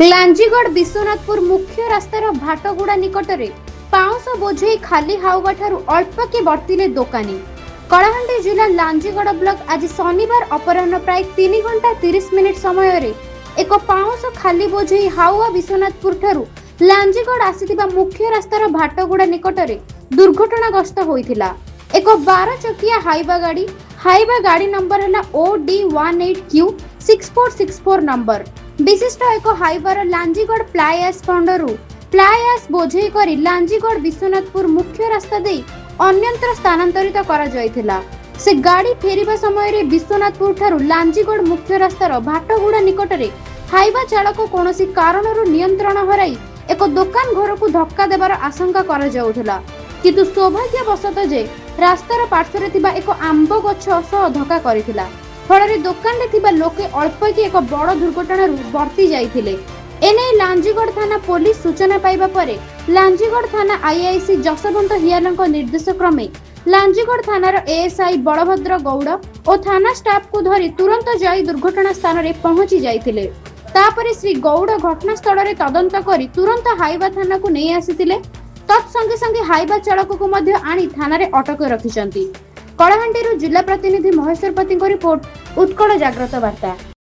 ଲାଞ୍ଜିଗଡ଼ ବିଶ୍ୱନାଥପୁର ମୁଖ୍ୟ ରାସ୍ତାର ଭାଟଗୁଡ଼ା ନିକଟରେ ପାଉଁଶ ବୋଝେଇ ଖାଲି ହାଉବା ଠାରୁ ଅଳ୍ପକେ ବର୍ତ୍ତିଲେ ଦୋକାନୀ। କଳାହାଣ୍ଡି ଜିଲ୍ଲା ଲାଞ୍ଜିଗଡ଼ ବ୍ଲକ ଆଜି ଶନିବାର ଅପରାହ୍ନ ପ୍ରାୟ 3 ଘଣ୍ଟା 30 ମିନିଟ୍ ସମୟରେ ଏକ ପାଉଁଶ ଖାଲି ବୋଝେଇ ହାଉଆ ବିଶ୍ୱନାଥପୁର ଠାରୁ ଲାଞ୍ଜିଗଡ଼ ଆସିଥିବା ମୁଖ୍ୟ ରାସ୍ତାର ଭାଟଗୁଡ଼ା ନିକଟରେ ଦୁର୍ଘଟଣାଗ୍ରସ୍ତ ହୋଇଥିଲା। ଏକ 12 ଚକିଆ ହାଇୱା ଗାଡ଼ି। ହାଇୱା ଗାଡ଼ି ନମ୍ବର ହେଲା OD 18 Q 6464 number ବିଶିଷ୍ଟ ଏକ ହାଇୱାର ଲାଞ୍ଜିଗଡ଼ ଫ୍ଲାଏ ଆସ୍ ଫଣ୍ଡରୁ ଫ୍ଲାଏ ଆସ୍ ବୋଝେଇ କରି ଲାଞ୍ଜିଗଡ଼ ବିଶ୍ୱନାଥପୁର ମୁଖ୍ୟ ରାସ୍ତା ଦେଇ ଅନ୍ୟତ୍ର ସ୍ଥାନାନ୍ତରିତ କରାଯାଇଥିଲା। ସେ ଗାଡ଼ି ଫେରିବା ସମୟରେ ବିଶ୍ୱନାଥପୁର ଠାରୁ ଲାଞ୍ଜିଗଡ଼ ମୁଖ୍ୟ ରାସ୍ତାର ଭାଟଗୁଡ଼ା ନିକଟରେ ହାଇୱା ଚାଳକ କୌଣସି କାରଣରୁ ନିୟନ୍ତ୍ରଣ ହରାଇ ଏକ ଦୋକାନ ଘରକୁ ଧକ୍କା ଦେବାର ଆଶଙ୍କା କରାଯାଉଥିଲା। କିନ୍ତୁ ସୌଭାଗ୍ୟବଶତଃ ଯେ ରାସ୍ତାର ପାର୍ଶ୍ୱରେ ଥିବା ଏକ ଆମ୍ବ ଗଛ ସହ ଧକ୍କା କରିଥିଲା। ଫଳରେ ଦୋକାନରେ ଥିବା ଲୋକେ ଅଳ୍ପକେ ଏକ ବଡ଼ ଦୁର୍ଘଟଣାରୁ ବର୍ତ୍ତି ଯାଇଥିଲେ। ଏନେଇ ଲାଞ୍ଜିଗଡ଼ ଥାନା ପୋଲିସ ସୂଚନା ପାଇବା ପରେ ଲାଞ୍ଜିଗଡ଼ ଥାନା ଆଇଆଇସି ଯଶବନ୍ତ ହିଆଲଙ୍କ ନିର୍ଦ୍ଦେଶ କ୍ରମେ ଲାଞ୍ଜିଗଡ଼ ଥାନାର ଏଏସ୍ଆଇ ବଳଭଦ୍ର ଗୌଡ଼ ଓ ଥାନା ଷ୍ଟାଫଙ୍କୁ ଧରି ତୁରନ୍ତ ଯାଇ ଦୁର୍ଘଟଣା ସ୍ଥାନରେ ପହଞ୍ଚି ଯାଇଥିଲେ। ତାପରେ ଶ୍ରୀ ଗୌଡ଼ ଘଟଣାସ୍ଥଳରେ ତଦନ୍ତ କରି ତୁରନ୍ତ ହାଇୱା ଥାନାକୁ ନେଇ ଆସିଥିଲେ। ତତ୍ ସଙ୍ଗେ ସଙ୍ଗେ ହାଇୱା ଚାଳକକୁ ମଧ୍ୟ ଆଣି ଥାନାରେ ଅଟକ ରଖିଛନ୍ତି। କଳାହାଣ୍ଡିରୁ ଜିଲ୍ଲା ପ୍ରତିନିଧି ମହେଶ୍ୱର ପତିଙ୍କ ରିପୋର୍ଟ, ଉତ୍କଳ ଜାଗ୍ରତ ବାର୍ତ୍ତା।